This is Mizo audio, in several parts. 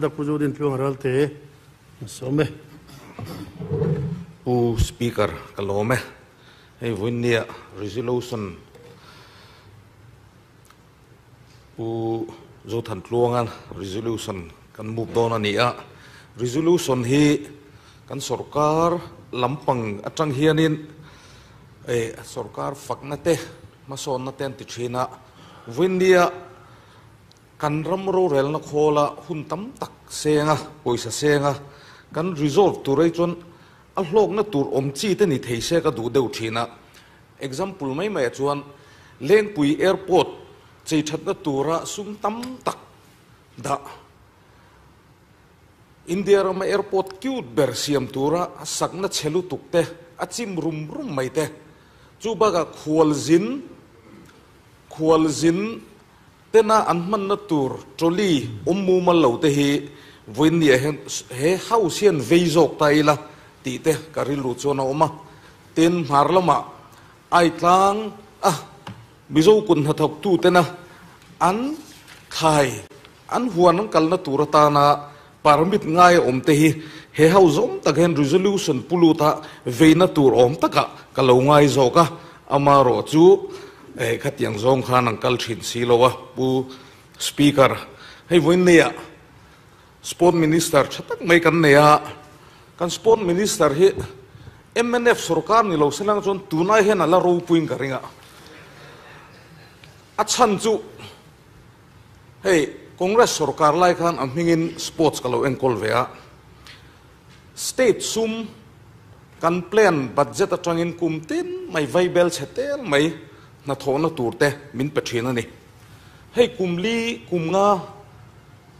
Pu Zodintluang Ralte a sawm e. Pu Speaker ka lawm e. Hei vawiinnia Resolution Pu Zothantluanga Resolution kan move dawn a ni a. Resolution hi kan sorkar lampang atang hianin eh sorkar fakna te hmasawnna te an ti thin a. Vawiinnia Kan ram rorelna khawla hun tam tak senga, pawisa senga kan resolve tur ai chuan a hlawkna tur awm chi te ni thei se ka duh deuh thin a. Example mai mai ah chuan Lengpui Airport chei thatna tura sum tam tak dah India rama airport cute ber siam tura sakna chhe lutuk te a chim rum rum mai te chu bakah khualzin khualzin Tena an hmanna tur trolley awm mumal lo te hi vawiinniah hian he house hian vei zawk ta ila tih te ka rilru chuan a awm a. Tin, hmar lamah Aitlang a Mizo kut hnathawktu tena an thlai an huan an kalna tur atana permit ngai a awm te hi he house awm tak hian resolution pu luta veina tur awm takah ka lo ngai zawk a. Amarawh chu eh khatiang zawng khan an kal thin si lo a, Pu Speaker. Hei vawiin neiah Sport Minister tha tak mai kan nei a, kan Sport Minister hi mnf sorkar ni lo se lang chuan tunai hian a la ropuiin ka ring a. A chhan chu hei Congress sorkar lai khan a hmingin sports ka lo enkawl ve a. State sum kan plan budget atangin kum tin mai vaibel chhe tel mai hnathawhna tur te min pe thin a ni. Hei kum li kum nga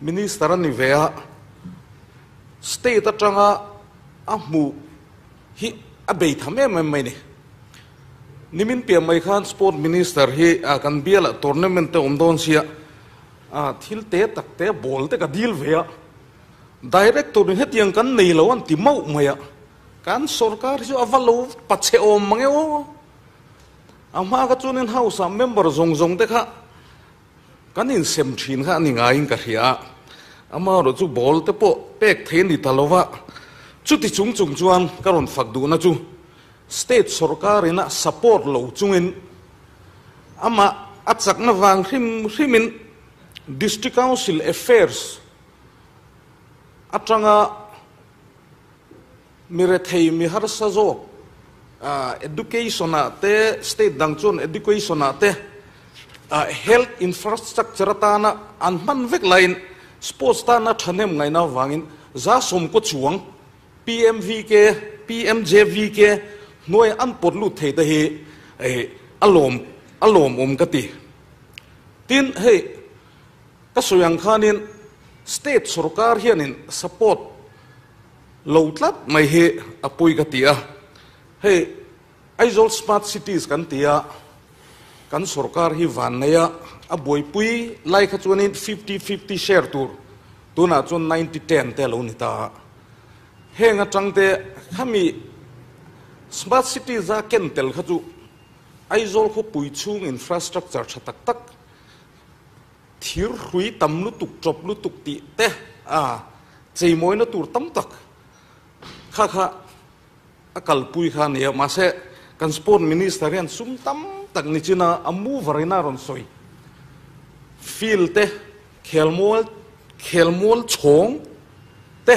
Minister a ni ve a, state atanga a hmuh hi a bei tham em em mai ni. Nimin piah mai khan Sport Minister hi kan bialah tournament te awm dawn sia, thil te tak te ball te ka dil ve a. Director in hetiang kan nei lo an ti mauh mai a, kan sorkar hi chu a va lo pa chhe awm mang e aw. A hma kha chuan in house ah member zawng zawng te kha kan insem thin kha a ni ngaiin ka hria a, amaherawh chu ball te pawh pek thei a ni ta lo va, chuti chung chung chuan ka rawn fak duhna chu state sorkar ina support lo chungin amah a chakna vang hrim hrimin District Council Affairs atanga mi rethei mi harsa zawk education ah te state dang chuan education ah te health infrastructure atana an hman vek laiin sports tana thahnem ngaihna avangin za sawmkaw chuang PMVK, PMJVK hnuai an pawt lut thei te hi a lawm a lawmawm ka ti. Tin hei Ka sawi ang khanin state sorkar hianin support lo tlat mai hi a pawi ka ti a. Hei Aizawl Smart Cities kan ti a, kan sorkar hi vanneia a buaipui lai kha chuanin fifty fifty share tur tunah chuan ninety ten te a lo ni ta a. Heng atang te khami Smart Cities a ken tel kha chu Aizawl khawpui chhung infrastructure tha tak tak Thir hrui tam lutuk ṭawp lutuk tih te a cheimawina tur tam tak kha kha a kalpui kha a ni a, mahse kan Sport Minister hian sum tam tak ni china a mover in a rawn sawi. Field te, khelmual khelmual chhawng te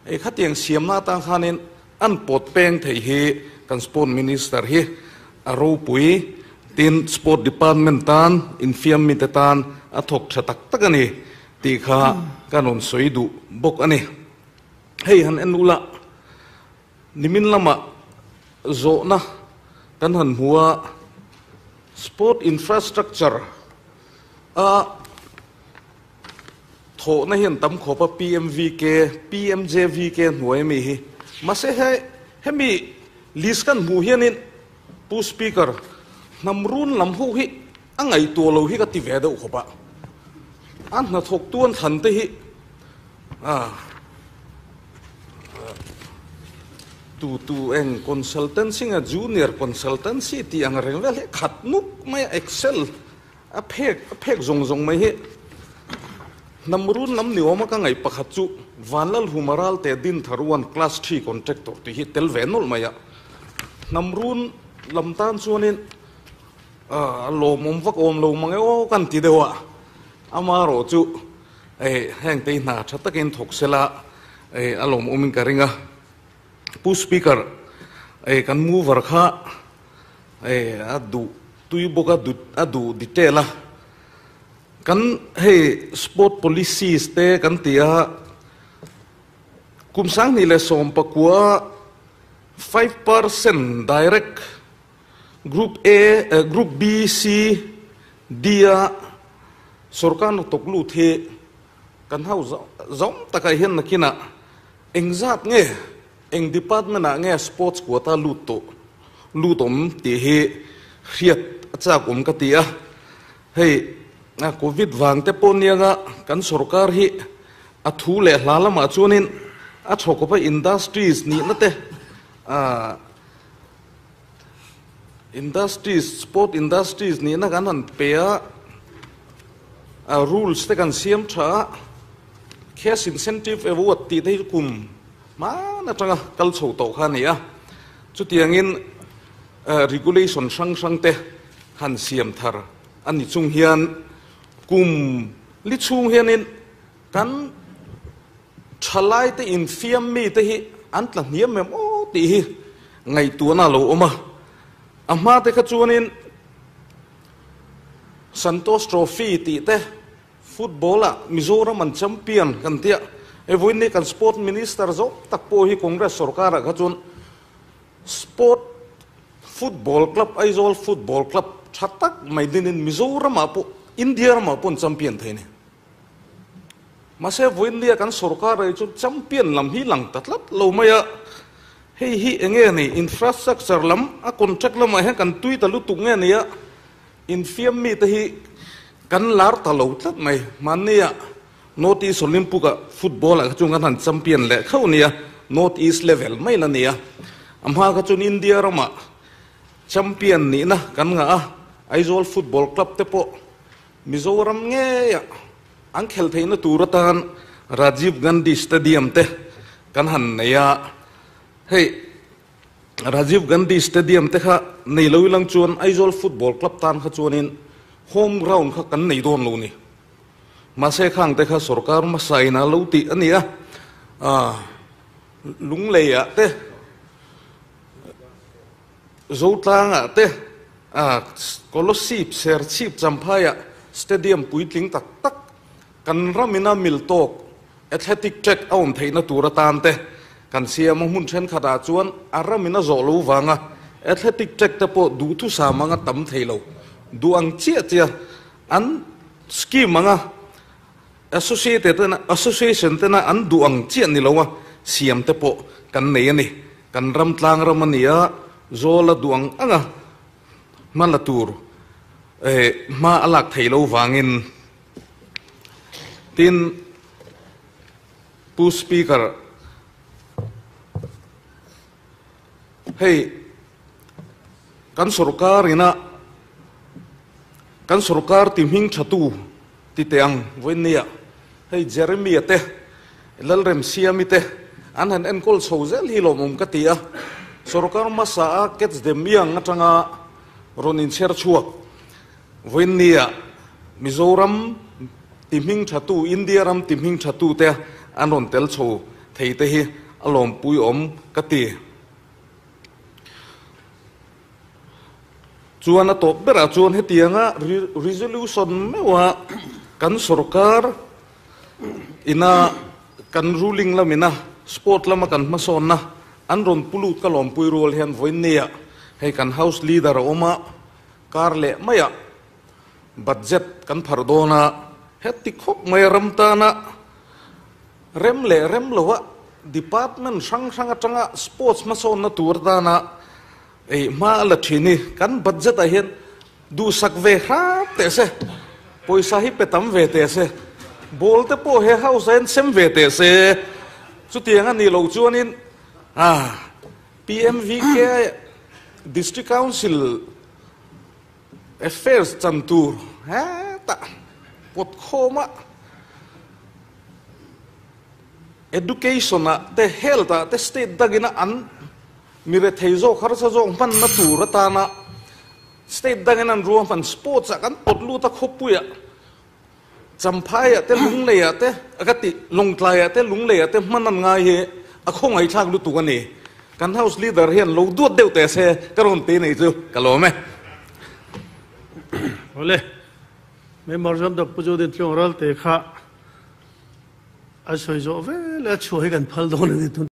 hei khatiang siamna atang khanin An pawt peng thei hi kan Sport Minister hi a ropui, tin Sport Department tan infiam mite tan a thawk tha tak tak a ni tih kha ka rawn sawi duh bawk a ni. Hei han en ula, nimin lamah zawhna kan han hmu a, Sport Infrastructure a Thawhna hian tam khawp a PMVK, PMJVK hnuai ami hi. Mahse he hemi list kan hmuh hianin Pu Speaker, hnam run lam ho hi a ngaihtuah lo hi ka ti ve deuh khawp a. A hnathawktu an thlan te hi ah tu tu eng consultancy nge junior consultancy tih ang reng vel hi khat nuk mai a excel A phek a phek zawng zawng mai hi. Hnam run lam ni awma ka ngaih pakhat chu Vanlalhuma Ralte Dintharuan Class Three Contractor tih hi tel ve nawlh mai a. Hnam run lam tan chuanin a lawmawm vak awm lo mang e aw kan ti deuh a. Amaherawh chu heng te hi hna tha takin thawk sela a lawmawmin ka ring a. Pu Speaker, kan mover kha a duh tui bawk a, a duh detail a. Kan hei sport policies te kan ti a, kum 2019 5% direct group A, group B, C, D a sorkar hnathawk lut hi kan ho zawm takah hian nakinah engzat nge eng department ah nge sports quota lut tawh lut awm tih hi hriat a chak awm ka ti a. Hei Covid vang te pawh nianga kan sorkar hi a thu leh hla lamah chuanin a chhawkawpa industries nihna te industries sport industries nihna kan han pe a, rules te kan siam tha a, cash incentive award tih te hi kum hman atanga kal chho tawh kha a ni a, chutiangin Regulation hrang hrang te han siam thar a ni chung hian kum li chhung hianin kan thalai te infiam mi te hi an tla hniam em aw tih hi ngaihtuahna a lo awm a. A hma te kha chuanin Santosh Trophy tih te Football ah Mizoram an champion kan tia, hei vawiin ni kan Sport Minister zawk tak pawh hi Congress sorkar ah kha chuan Sport Football Club Aizawl Football Club tha tak mai dinin Mizoram ah pawh India ramah pawh an champion thei a ni. Mahse vawiinnia kan sorkar rei chu champion lam hi lang ta tlat lo mai a, hei hi eng nge ni infrastructure lam a contract lamah hian kan tui ta lutuk nge ni a, infiam mite hi kan lar ta lo tlat mai. Hmannia North East Olympic ah football ah kha chuan kan han champion leh khauh nia, North East level mai la nia. A hma kha chuan India ramah champion nihna kan ngah a, Aizawl Football Club te pawh Mizoram ngeiah an khel theihna tur atan Rajiv Gandhi Stadium te kan han nei a, hei Rajiv Gandhi Stadium te kha nei lo ilang chuan Aizawl Football Club tan kha chuanin home ground kha kan nei dawn lo ni. Mahse khang te kha sorkar hmasa in a lo tih a ni a, Lunglei ah te, Zotlang ah te, Kolosip, Serchhip, Champhai ah stadium puitling tak tak kan ram in a mil tawk athletic track a awm theihna tur atan te kan siam a, hmun thenkhat ah chuan a ram in a zawh lo vanga athletic track te pawh duhthusam anga tam thei lo duh ang chiah chiah An scheme anga associated tena association tena an duh ang chiah ni lo a siam te pawh kan nei a ni. Kan ram tlang ram a ni a, zawl a duh ang anga hma la tur eh hma a lak thei lo vangin tin Pu Speaker hei Kan sorkar ina kan sorkar ti hming thatu ti teh ang vawiinnia hei Jeremia te Lalremsiami te an han enkawl chho zel hi lawmawm ka ti a, sorkar hmasa a Catch them Young atanga rawn inchher chhuak vawiinnia Mizoram ti hming thatu India ram ti hming thatu te an rawn tel chho thei te hi a lawmpui awm ka ti. Chuan a tawp berah chuan hetianga resolution meuha kan sorkar ina kan ruling lamina sport lama kan hmasawnna an rawn pu lut ka lawmpui rual hian vawiinnia hei kan house leader a awm a, kar leh maiah budget kan pharh dawn a, heti khawp mai ram tana Rem leh rem loa department hrang hrang atanga sports hmasawnna tur atana ei hma a la thin hi kan budget ah hian duhsak ve hram teh se, pawisa hi pe tam ve teh se, ball te pawh he house ah hian sem ve teh se, chutiang a nih loh chuanin ah PMVK District Council Affairs chan tur hetah pawt khawma. Education ah te health ah te state dangina an mi rethei zawk harsa zawk hmanna tur atana state dangin an ruahman sports ah kan pawt lut a khawpui ah Champhai ah te Lunglei ah te a ka ti Lawngtlai ah te Lunglei ah te hman an ngai hi a khawngaihthlak lutuk a ni. Kan house leader hian lo duat deuh teh se ka rawn ti nei chu ka lawm e. Awle, Member Zamdap Pu Jodin Tluang Ralte kha a sawi zawh vel a chhuah hi kan phal dawn a ni tun.